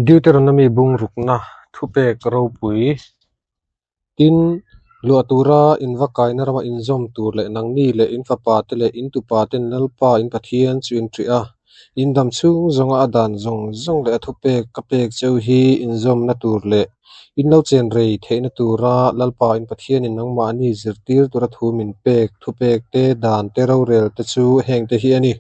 Deuteronomy bung rukna thupek ropui. Tin, luah tura in va kaina rama inzawm tur leh nangni leh in fapa te leh in tupa ten Lalpa in Pathian chu in ṭih a, in dam chhung zawnga a dan zawng zawng leh a thupek ka pek cheu hi inzawmna tur leh in lo chen rei theihna tura Lalpa in Pathianin nangmahni zirtir tura thu min pek thupek te, dan te, rorel te chu hengte hi a ni.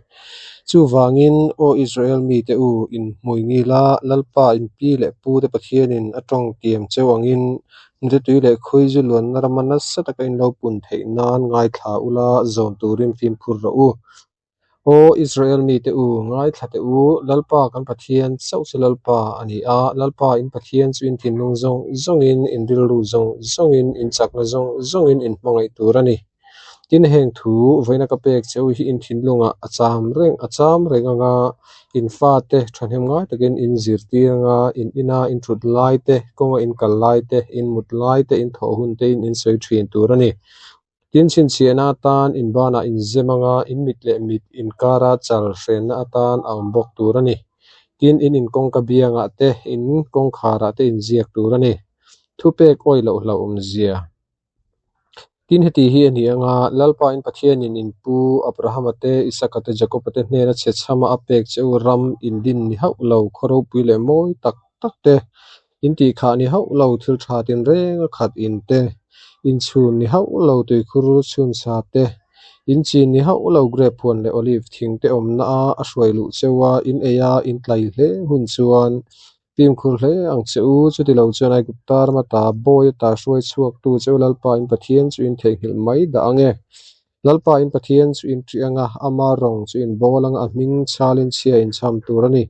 Chuvangin, aw Israel mite u, in hmui ngila Lalpa in pi leh pute Pathianin a tawng tiam cheu angin nute tui leh khawizu luanna rama nasa taka in lo pun theih nan ngaithla ula zawm turin fimkhur rawh u. Aw Israel mite u, ngaithla teh u, Lalpa kan Pathian chauh chu Lalpa a ni a, Lalpa in Pathian chu in thinlung zawng zawngin, in rilru zawng zawngin, in chakna zawng zawngin in hmangaih tur a ni. Tin, heng thu vawiina ka pek che u hi in thinlungah a cham reng a cham reng anga in fate thahnem ngai takin in zirtir anga in ina in thut lai te, kawnga in kal lai te, in mut lai te, in thawh hun te in in sawi thin tur a ni. Tin, chhinchhiahna atan in banah in zem anga in mit leh mit inkara chal hrenna atan a awm bawk tur a ni. Tin, in inkawngka biangah te, in kawngkharah te in ziak tur a ni. Thupek awih loh hlauhawmzia. Tin, heti hi a ni anga, Lalpa in Pathianin in pu Abrahama te, Isaka te, Jakoba te hnena chhe chhama a pek che u ram in din ni hauh lo, khaw ropui leh mawi tak tak te, in tih khah ni hauh lo, thil tha tinreng a khat in te, in chhun ni hauh lo, tuikhur chhun sa te, in chin ni hauh lo, grape huan leh olive thing te awmna a a hruai luh cheu a, in ei a, in tlai hle hun chuan Fimkhur hle ang che u, chuti lo chuan Aigupta rama ta bawi ata hruai chhuaktu che u Lalpa in Pathian chu in theihnghilh mai dah ang e. Lalpa in Pathian chu in ṭih ang a, ama rawng chu in bawl ang a, a hming chhalin chhia in chham tur a ni.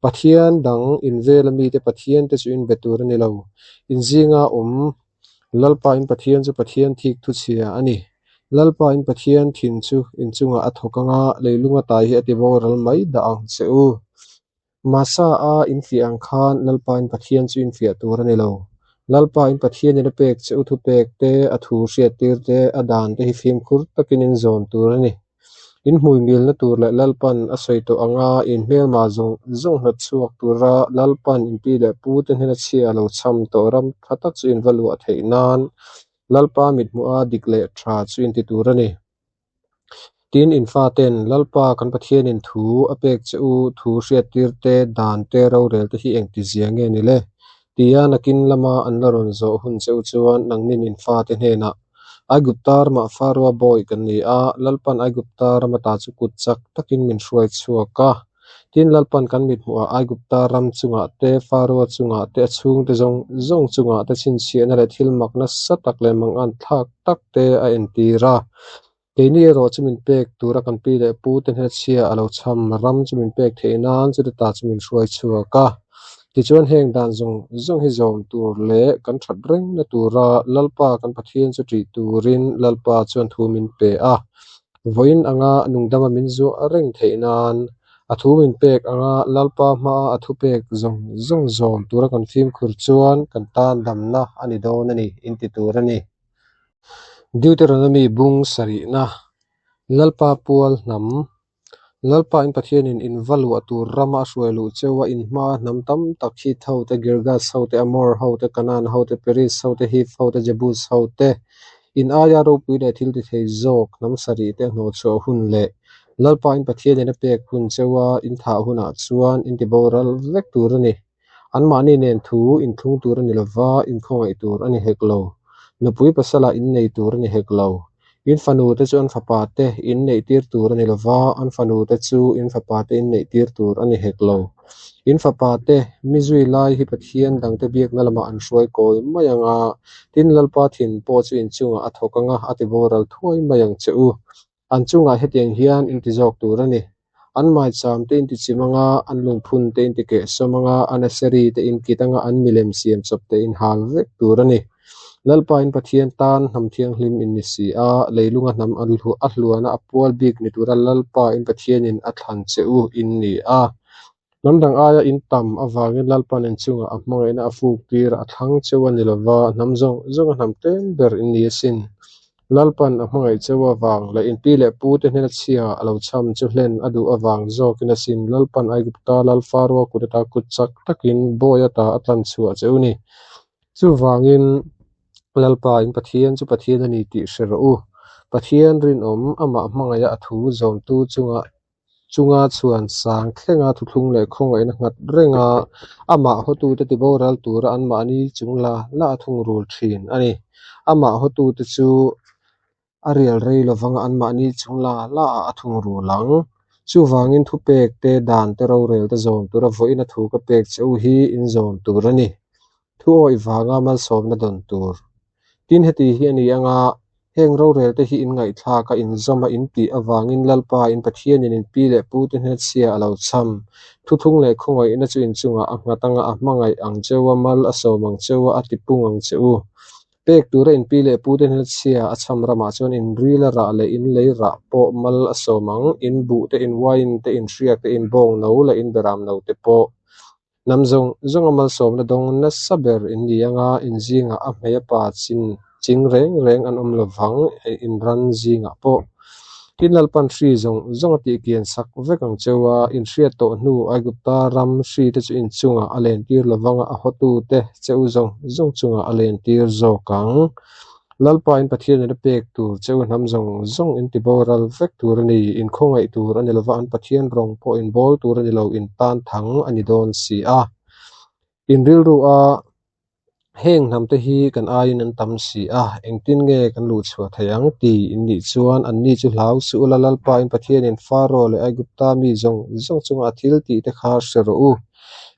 Pathian dang in vela mite Pathian te chu in be tur a ni lo. In zinga awm Lalpa in Pathian chu Pathian thik thuchhia a ni. Lalpa in Pathian thin chu in chungah a thawk ang a, leilung ata hi a tiboral mai dah ang che u. Masa a infiah ang khan Lalpa in Pathian chu infiah tur a ni lo. Lalpa in Pathianin a pek che u thupek te, a thu hriattir te, a dan te hi fimkhur takin in zawm tur a ni. In hmuingilna tur leh Lalpan a sawi tawh anga in hmelma zawng zawng hnawt chhuak tura Lalpan in pi leh pu te hnena chhia a lo chham tawh ram tha tak chu in va luah theih nan Lalpa mithmuha dik leh tha chu in ti tur a ni. Tin, in faten Lalpa kan Pathianin thu a pek che u, thu hriattir te, dan te, rorel te hi engti zia nge ni le? Tia nakin lama an la rawn zawh hun che u chuan nangnin in fate hnenah, Aigupta ramah Faroa bawi kan ni a, Lalpan Aigupta rama ta chu kut chak takin min hruai chhuak a. Tin, Lalpan kan mithmuhah Aigupta ram chungah te, Faroa chungah te, a chhungte zawng zawng chungah te chhinchhiahna leh thil mak nasa tak leh mangan thlak tak te a entir a. Keini erawh chu min pek tura kan pi leh pu te hnena chhia a lo chham ram chu min pek theih nan chuti ta chu min hruai chhuak a. Tichuan heng dan zawng zawng hi zawm tur leh kan that rengna tura Lalpa kan Pathian chu ṭih turin Lalpa chuan thu min pe a. Vawiin anga nungdama min zuah reng theih nan a thu min pek anga Lalpa hmaa a thupek zawng zawng zawm tura kan fimkhur chuan kan tan damna a ni dawn a ni inti tur a ni. Deuteronomy bung sarihna, Lalpa pual hnam, Lalpa in Pathianin in va luah tur rama a hruai luh cheu a, in hmaa hnam tam tak Hit ho te, Girgas ho te, Amor ho te, Kanaan ho te, Periz ho te, Hiv ho te, Jebus ho te, In aia ropui leh thil ti thei zawk hnam sarih te hnawh chhuah hun leh Lalpa in Pathianin a pek hun cheu a in thah hunah chuan in ti boral vek tur a ni. Anmahni nen thu inthlung tur a ni lova, inkhawngaih tur a ni hek lo. Nupui pasalah innei tur a ni hek lo. In fanu te chu an fapa te in neih tir tur a ni lova, an fanu te chu in fapa te in neih tir tur a ni hek lo. In fapa te mi zui lai hi Pathian dangte biakna lamah an hruai kawi mai ang a, tin Lalpa thin pawh chu in chungah a thawk ang a, a ti boral thuai mai ang che u. An chungah hetiang hian in ti zawk tur a ni. An maicham te in ti chim ang a, an lungphun te in ti kehsawm ang a, an aseri te in kit ang a, an milem siam chawp te in hal vek tur a ni. Lalpa in Pathian tan hnam thianghlim in ni si a, leilunga hnam a hluana a pual bik ni tura Lalpa in Pathianin a thlan che u in ni a. Hnam dang aia in tam avangin Lalpa'n in chungah a hmangaihna a fuk tir a thlang cheu a ni lova, hnam zawng zawnga hnam tlem ber in ni asin. Lalpan a hmangaih cheu avang leh in pi leh pute hnena chhia a lo chham chu hlen a duh avang zawkin asin Lalpan Aigupta lal Faroa kut ata kut chak takin bawi ata a tlan chhuah cheu ni. Chuvangin Lalpa in Pathian chu Pathian a ni tih hre rawh u. Pathian rinawm amah hmangaiha a thu zawmtu chungah chunga chhuan sang thlenga thuthlung leh khawngaihna nghat renga amah hawtute tiboral tura anmahni chung la la a thungrul thin a ni. Amah hawtute chu a rial rei lovanga anmahni chung la la ah a thungrul ang. Chuvangin thupek te, dan te, rorel te zawm tura vawiina thu ka pek che u hi in zawm tur a ni. Thu awih vanga malsawmna dawn tur. Tin, heti hi a ni anga, heng rorel te hi in ngaihthlak a, in zawm a, in tih avangin Lalpa in Pathianin in pi leh pute hnenchhia a lo chham. Thuthlung leh khawngaihna chu in chungah a nghat anga, a hmangaih ang cheu a, mal a sawm ang cheu a, a tipung ang che u. Pek tura in pi leh pute hnenchhia a chham ramah chuan in ril a rah leh in lei rah pawh mal a sawm ang, in buh te, in wine te, in hriak te, in bawng no leh in beram no te pawh. Hnam zawng zawnga malsawmna dawng nasa ber in ni anga in zingah a hmei a pa chin ching reng reng an awm lovang in ran zingah pawh. Tin Lalpan hri zawng zawng a tihkian sak vek ang cheu a, in hriat tawh hnu Aigupta ram hri te chu in chungah a lentir lovanga a hawtute che u zawng zawng chungah a lentir zawk ang. Lalpa in Pathianin a pek tur che u hnam zawng zawng in ti boral vek tur a ni, in khawngaih tur a ni lova, an Pathian rawng pawh in bawl tur a ni lo, in tan thang a ni dawn si a. In rilru a, heng hnam te hi kan aiin an tam si a, engtin nge kan luh chhuah thei ang ti in nih chuan anni chu hlau suh ula, Lalpa in Pathianin Faro leh Aigupta mi zawng zawng chunga a thil tih te kha hre rawh u.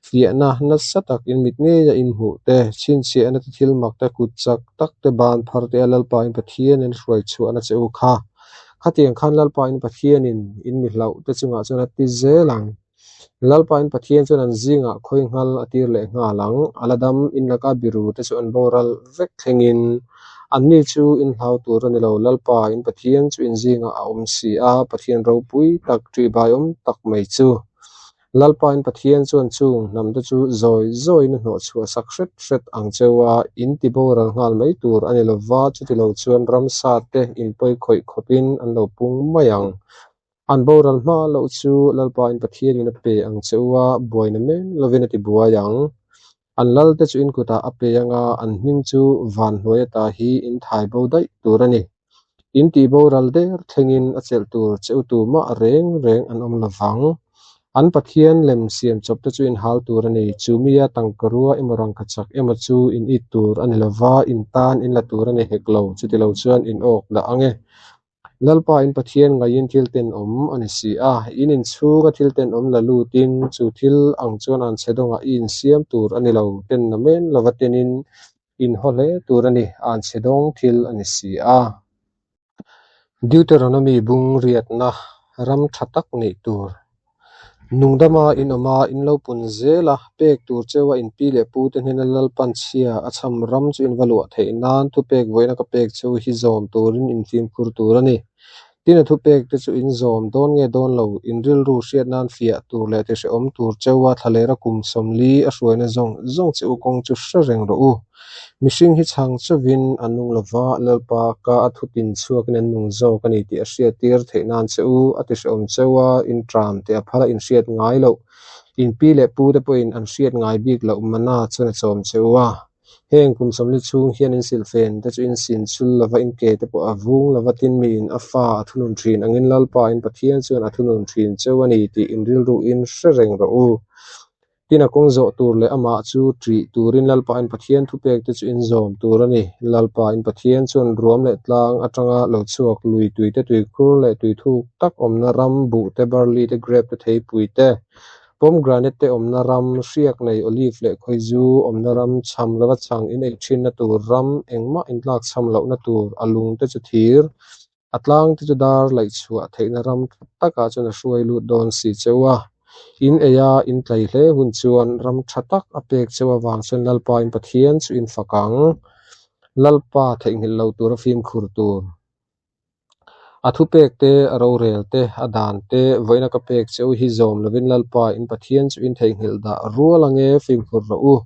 Fiahna nasa tak in mit ngeia in hmuh te, chhinchhiahna te thil mak te, kut chak tak te, ban phar te a Lalpa in Pathianin hruai chhuahna che u kha. Khatiang khan Lalpa in Pathianin in mi hlauh te chungah chuan a ti zel ang. Lalpa in Pathian chuan an zingah khawi nghal a tir leh nghal ang. A la dam in laka biru te chu an boral vek thlengin anni chu in hlau tur a ni lo. Lalpa in Pathian chu in zingah a awm si a, Pathian ropui tak, ṭihbaiawm tak mai chu. Lalpain Pathian chuan chung hnamte chu zawi zawiin a hnawh chhuah sak hret hret ang cheu a, in ti boral nghal mai tur a ni lova, chutilo chuan ramsa te in pawi khawih khawpin an lo pung mai ang. An boral hma loh chu Lalpain Pathianin a pe ang che u a, buaina men lovin a ti buai ang. An lalte chu in kutah a pe ang a, an hming chu van hnuai ata hi in thai bo daih tur a ni. In tih boral der thlengin a chelh tur che u tumah reng reng an awm lovang. An Pathian lem siam chawp te chu in hal tur a ni. Chu mia tangkarua emaw rangkachak emaw chu in it tur a ni lova, in tan in la tur a ni hek lo, chutilo chuan in awk dah ang e. Lalpa in Pathian ngaiin thil tenawm a ni si a, in inchhunga thil tenawm la lutin chu thil ang chuan an chhe dawngah i insiam tur a ni lo, tenna men lova tenin in haw hle tur a ni, an chhe dawng thil a ni si a. Deuteronomy bung riatna ram tha tak neih tur. Nungdama in awm a, in lo pun zel a, pek tur cheu a in pi leh pu te hnena Lalpan chhia a chham ram chu in va luah theih nan thupek vawiina ka pek cheu hi zawm turin in fimkhur tur a ni. Tin a thupek te chu in zawm dawn nge dawn lo, in rilru hriat nan fiah tur leh tihrehawm tur cheu a thlalera kum 40 a hruaina zawng zawng che u kawng chu hre reng rawh u. Mihring hi chhang chauvin an nung lova, Lalpa ka a thutin chhuakin an nung zawk a ni tih a hriattir theih nan che u, a tihrehawm cheu a, in tram teh a phal a inhriat ngai loh, in pi leh pu te pawhin an hriat ngai bik loh mana chuan a chawm che u a. Heng kum 40 chhung hian in silhfen te chu in sin chul lova, in ke te pawh a vung lova, tin miin a fa a thunun thin angin Lalpa in Pathian chuan a thunun thin cheu a ni tih in rilruin hre reng rawh u. Tin a kawng zawh tur leh amah chu ṭih turin Lalpain Pathian thupekte chu in zawm tur a ni. Lalpain Pathian chuan ruam leh tlang atanga lo chhuak lui tuite tuikhur leh tuithuk tak awmna ram, buh te, barley te, grape te, theipui te, pomegranate te awmna ram, hriak nei olive leh khawizu awmna ram, chham lova chhang in ei thinna tur ram, engmah intlak chham lohna tur, a lung te chu thir, A tlang te chu dar laih chhuah theihna ram tha takah chuan a hruai lut dawn si cheu a. In ei a, in tlai hle hun chuan ram tha tak a pek cheu avang chuan Lalpa in Pathian chu in fak ang. Lalpa theihnghilh lo tura fimkhur tur. A thupek te, a rorel te, a dan te, vawiina ka pek cheu hi zawm lovin Lalpa in Pathian chu in theihnghilh dah rual ange fimkhur rawh u.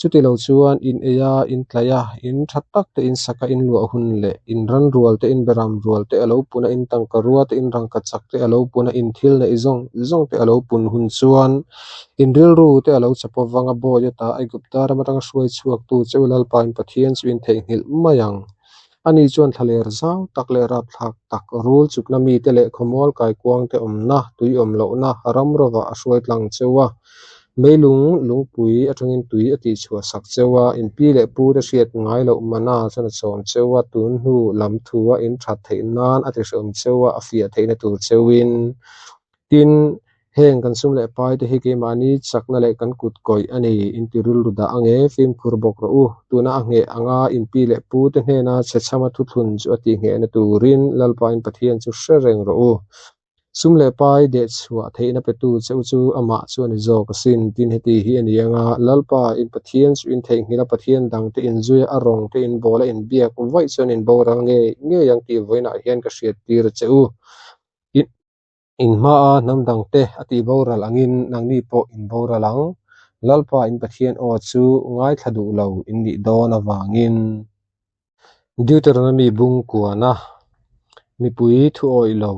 Chutilo chuan in ei a, in tlaih a, in tha tak te in sak a, in luah hun leh in ran rual te, in beram rual te a lo pun a, in tangka rua te, in rangkachak te a lo pun a, in thil neih zawng zawng te a lo pun hun chuan in rilru te a lo chapo vang a, bawi ata Aigupta ram atanga hruai chhuaktu che u Lalpa in Pathian chu in theihnghilh mai ang. Ani chuan thlaler zau tak leh rapthlak tak, rul chukna mite leh khawmual kaikuang te awmna, tui awm lohna, ram rovah a hruai tlang cheu a. Meilung lungpui atangin tui a tihchhuah sak cheu a, in pi leh pu te hriat ngai loh mana chuan a chawm cheu a, tun hnu lam thua in that theih nan a tihrehawm cheu a, a fiah theihna tur cheuin. Tin, heng kan sum leh pai te hi keimahni chakna leh kan kut kawih a ni, inti rilru dah ang e, fimkhur bawk rawh u. Tuna a ngheh anga in pi leh pu te hnena chhechhama thuthlun chu a tihnghehna turin Lalpain Pathian chu hre reng rawh u. Sum leh pai dehchhuah theihna petu che u chu amah chu a ni zawk asin. Tin, heti hi a ni anga, Lalpa in Pathian chu in theihnghilh a, Pathian dangte in zui a, a rawng te in bawl a, in biak vaih chuan in boral ngei ngei ang tih vawiinah hian ka hriattir a che u. In hmaa hnam dangte a tih boral angin nangni pawh in boral ang. Lalpa in Pathian aw chu ngaithla duh lo in nih dawn avangin. Deuteronomy bung kuana mipui thu awih lo.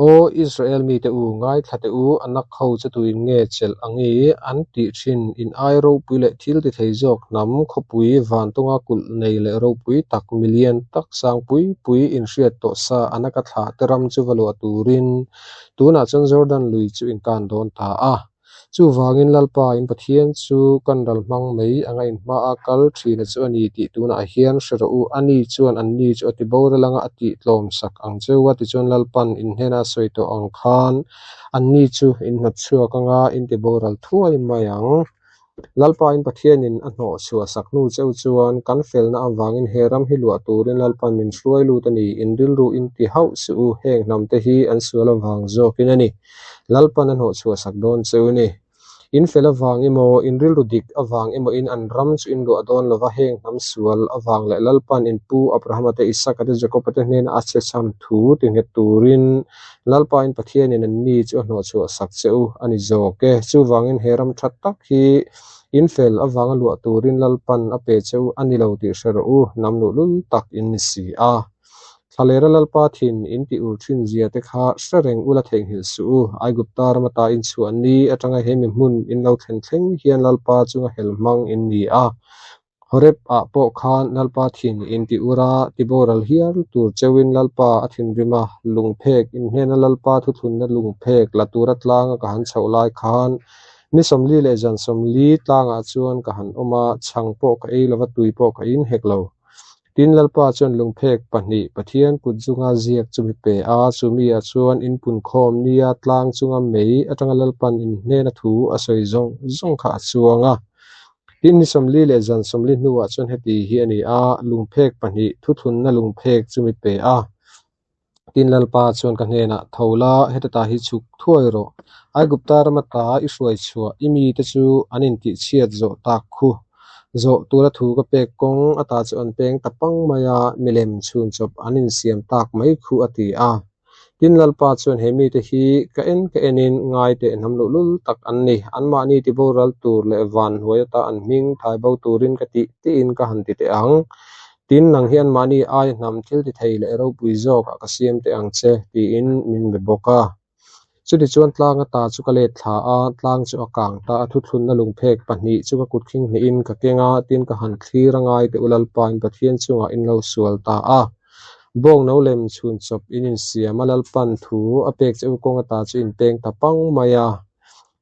Aw Israel mite u, ngaithla teh u, a nak ho chu tuin nge chelh ang i? An tih thin, in ai ropui leh thil ti thei zawk hnam, khawpui, vantawnga kulh nei leh ropui tak, milian tak, sang pui pui inhriat tawh sa a naka thlah te ram chu va luah turin tunah chuan Jordan lui chu in tan dawn ta a. Chuvangin Lalpa in Pathian chu kan ral hmang mai anga in hmaa kal thina chu a ni tih tunah hian hre rawh u. Ani chuan anni chu a ti boral anga a tih tlawm sak ang cheu a, tichuan Lalpan in hnena sawi tawh ang khan anni chu in hnawt chhuak anga in ti boral thuai mai ang. Lalpa in Pathianin a hnawh chhuah sak hnu cheu chuan kan felna avangin he ram hi luah turin Lalpan min hruai lut a ni, in rilru in ti hauh suh u, heng hnamte hi an sual avang zawkin a ni. Lalpan a hnawh chhuah sak dawn cheu a ni. In fel avang emaw, in rilru dik avang emawin an ram chu in luah dawn lova, heng hnam sual avang leh Lalpan in pu Abrahama te, Isaka te, Jakoba te hnena a chhechham thu ti nghet turin Lalpain Pathianin anni chu a hnawhchhuah sak che u a ni zawk e. Chuvangin he ram tha tak hi in fel avanga luah turin Lalpan a pe che u a ni lo tih hre rawh u, hnam luhlul tak in ni si a. Thlalera Lalpa thin in tih ur thin zia te kha hre reng ula theihnghilh suh u. Aigupta rama ta in chhuah ni atanga he mi hmun in lo thlen thleng hian Lalpa chunga hel hmang in ni a. Horeb ah pawh khan Lalpa thin in ti ur a, ti boral hial tur cheuhin Lalpa a thinrim a, lungphek in hnena Lalpa thuthlunna lungphek la tura tlanga ka han chhoh lai khan ni 40 leh zan 40 tlangah chuan ka han awm a, chhang pawh ka ei lova tui pawh ka in hek lo. Tin, Lalpa chuan lungphek pahnih Pathian kut zunga ziak chu mi pe a, chumi ah chuan in punkhawm nia tlang chunga mei atanga Lalpan in hnena thu a sawi zawng zawng kha a chuang a. Tin, ni 40 leh zan 40 hnuah chuan heti hi a ni a, lungphek pahnih thuthlunna lungphek chu mi pe a. Tin, Lalpa chuan ka hnenah, Tho la, heta ta hi chhuk thuai rawh. Aigupta rama ta i hruai chhuah, i mite chu an intihchhiat zawh tak khu. Zawh tura thu ka pek kawng ata chu an peng ta pang mai a, milem chhun chawp an insiam tak mai khu, a ti a. Tin, Lalpa chuan he mite hi ka en ka enin ngai teh hnam luhlul tak an ni. Anmahni tiboral tur leh van hnuai ata an hming thai bo turin ka tih tiin ka han ti teh ang. Tin, nang hi anmahni aia hnam thil ti thei leh ropui zawkah ka siam teh ang che, tiin min be bawk a. Chutichuan tlang ata chu ka let thla a, tlang chu a kang ta a, thuthlunna lungphek pahnih chu ka kut khing hnihin ka keng a, tin ka han thlir a ngai teh u Lalpain Pathian chungah in lo sual ta a. Bawng no lem chhun chawp in insiam a, Lalpan thu a pek che u kawng ata chu in peng ta pang mai a.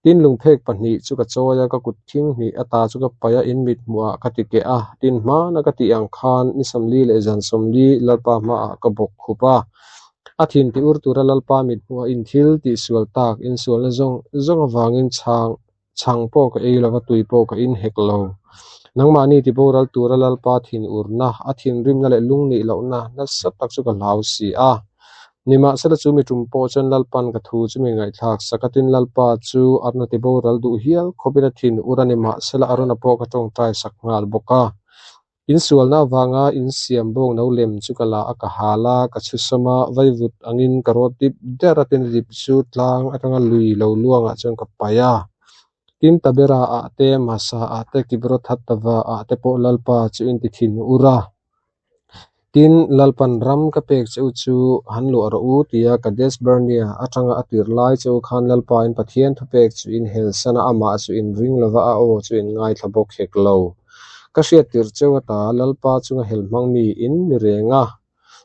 Tin lungphek pahnih chu ka chawi a, ka kut thing hnih ata chu ka paih a, in mit hmuhah ka ti keh a, tin hmana ka tih ang khan ni 40 leh zan 40 Lalpa hmaah ka bawk khup a. A thin ti ur tura Lalpa mit hmuhah in thil tih sual tak, in sualna zawng zawng avangin chhang chhang pawh ka ei lova, tui pawh ka in hek lo. Nangmahni ti boral tura Lalpa thin urna, a thinrimna leh lungnih lohna nasa tak chu ka hlau si a. Nimahsela chu mi tum pawh chuan Lalpan ka thu chu mi ngaihthlak sak a, tin Lalpa chu Arona ti boral duh hial khawpin a thin ur a, nimahsela Arona pawh ka tawngtai sak nghal bawk a. In sualna avanga in siam bawng no lem chu ka la a, ka hal a, ka chhusawm a, vaivut angin ka rawt dip der a, tin a dip chu tlang atanga lui lo luangah chuan ka paih a. Tin, Tabera-ah te, Masa-ah te, Kibroth-hattava-ah te pawh Lalpa chu in ti thinur a. Tin, Lalpan ram ka pek che u chu han luah rawh u, tia Kadesh Barnea atanga a tirh lai che u khan Lalpa in Pathian thupek chu in helsan a, amah chu in ring lova, a aw chu in ngaithla bawk hek lo. Ka hriat tirh cheu ata Lalpa chunga hel hmang mi in ni reng a.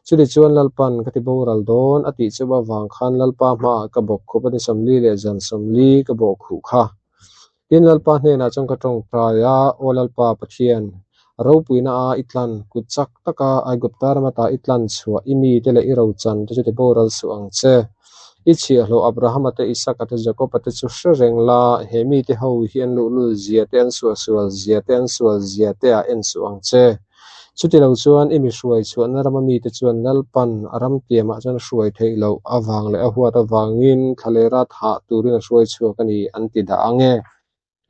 Chutichuan Lalpan ka ti boral dawn a tih cheu avang khan Lalpa hmaah ka bawkkhup a ni 40 leh zan 40 ka bawhkhuh kha. Tin, Lalpa hnenah chuan ka tawngtai a, Aw Lalpa Pathian, ropuina a i tlan, kut chak taka Aigupta ram ata i tlan chhuah i mite leh i rochan te chu ti boral suh ang che. I chhiahhlawh Abrahama te, Isaka te, Jakoba te chu hre reng la, he mite ho hi an luhlul zia te, an suahsual zia te, an sual zia te ah en suh ang che. Chutilo chuan i mi hruai chhuahna rama mite chuan Lalpan a ram tiamah chuan a hruai theih loh avang leh a huat avangin thlalera thah turin a hruai chhuak a ni an ti dah ang e.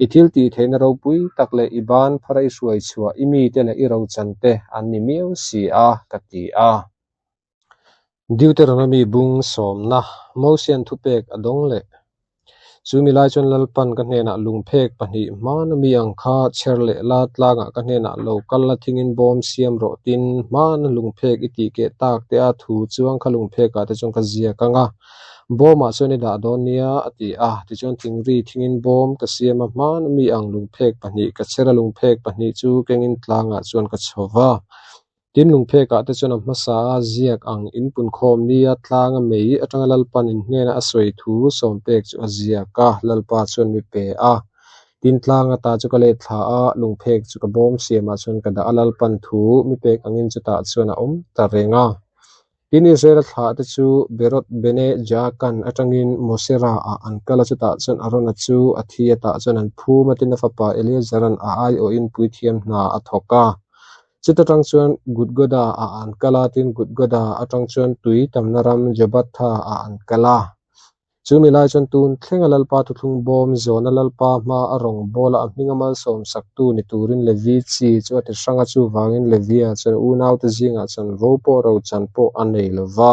I thil tih theihna ropui tak leh i ban phara i hruai chhuah i mite leh i rochante an ni miau si a, ka ti a. Deuteronomy bung sawmna, Mosian thupek a dawng leh. Chu mi lai chuan Lalpan ka hnenah lungphek pahnih hmana mi ang kha chher leh la tlangah ka hnenah lo kal la thingin bawm siam rawh tin hmana lungphek i tih keh tak te a thu chuang kha lungphekah te chuan ka ziak ang a, bawmah chuan i dah dawn nia a ti a. Tichuan thingri thingin bawm ka siam a hmana mi ang lungphek pahnih ka chher a lungphek pahnih chu kengin tlangah chuan ka chho va. Tin, lungphekah te chuan a hmasa a ziak ang in punkhawm nia tlanga mei atanga Lalpan in hnena a sawi thu sawmpek chu a ziak a, Lalpa chuan mi pe a. Tin, tlang ata chu ka let thla a, lungphek chu ka bawm siamah chuan ka dah a, Lalpan thu mi pek angin chutah chuan a awm ta reng a. Tin, Israela thlah te chu Beroth Bene Jaakan atangin Mosera ah an kal a, chutah chuan Arona chu a thi a, tah chuan an phum a, tin a fapa Eleazaran a aiawhin puithiam hna a thawk a. Chuta tang chuan Gudgoda ah an kal a, tin Gudgoda atang chuan tui tamna ram Jobatha ah an kal a. Chu mi lai chuan tun thlenga Lalpa thuthlung bawm zawna Lalpa hma a rawn bawl a, a hminga malsawm saktu ni turin Levi chi chu a ti hrang a, chuvangin Levia chuan unaute zingah chanvo pawh rochan pawh a nei lo va.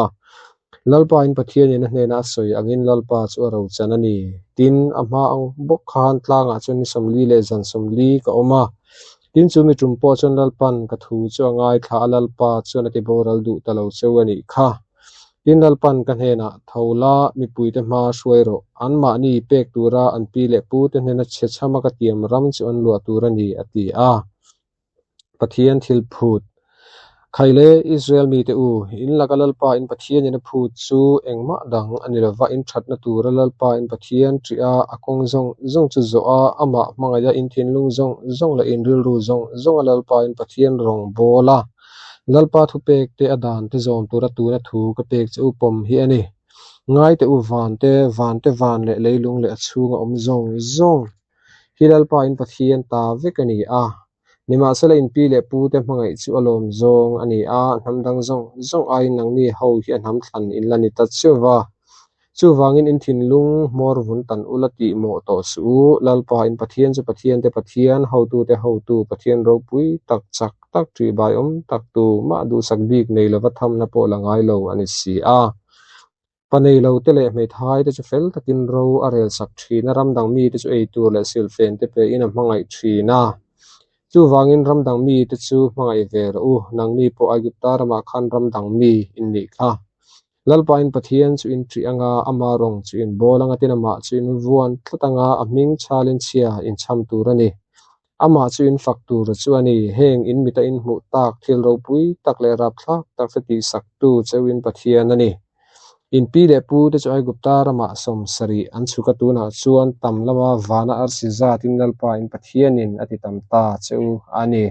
Lalpa in Pathianin a hnena a sawi angin Lalpa chu a rochan a ni. Tin, a hma ang bawk khan tlangah chuan ni 40 leh zan 40 ka awm a. Tin, chu mi tum pawh chuan Lalpan ka thu chu a ngaithla a, Lalpa chuan a ti boral duh ta lo cheu a nih kha. Tin, Lalpan ka hnenah, Tho la, mipuite hma hruai rawh. Anmahni pek tura an pi leh pute hnena chhe chhama ka tiam ram chu an luah tur a ni, a ti a. Pathian thil phut. Khaile, Israel mite u, in laka Lalpa in Pathianin a phut chu engmah dang a ni lova, in thatna tura Lalpa in Pathian ṭih a, a kawng zawng zawng chu zawh a, amah hmangaih a, in thinlung zawng zawng leh in rilru zawng zawng a Lalpa in Pathian rawn bawl a. Lalpa thupek te a dan te zawm tura tuna thu ka pek che u pawm hi a ni. Ngai teh u van te, van te van leh leilung leh a chhunga awm zawng zawng hi Lalpa in Pathian ta vek a ni a. Nimahsela in pi leh pu te hmangaih chu a lawm zawng a ni a, hnam dang zawng zawng aiin nangni ho hi a hnam thlan in la ni ta cheuh va. Chuvangin in thinlung hmawr vun tan ula tih mawh tawh suh u, Lalpa in Pathian chu Pathian te Pathian, hotute hotu, Pathian ropui tak chak tak ṭihbai awm tak tu mah duhsak bik nei lova thamna pawh la ngai lo a ni si a. Pa nei lo te leh hmeithai te chu fel takin ro a rel sak ṭhin a, ram dang mite chu ei tur leh silfen te pein a hmangaih ṭhin a. Chuvangin ram dang mite chu hmangaih ve rawh u, nangni pawh Aigupta ramah khan ram dang mi in nih kha. Lalpain Pathian chu in ṭih anga, ama rawng chu in bawl anga tin amah chu in vuan tlat anga, a hming chhalin chhia in chham tur a ni. Amah chu in fak tur chu a ni. Heng in mita in hmuh tak thil ropui tak leh rapthlak tak te tihsaktu cheuhin Pathian a ni. In pi leh pu te chu Aigupta ramah 70 an chhuk a, tunah chuan tam lama vana arsi zatin Lalpain Pathianin a ti tam ta cheu a ni.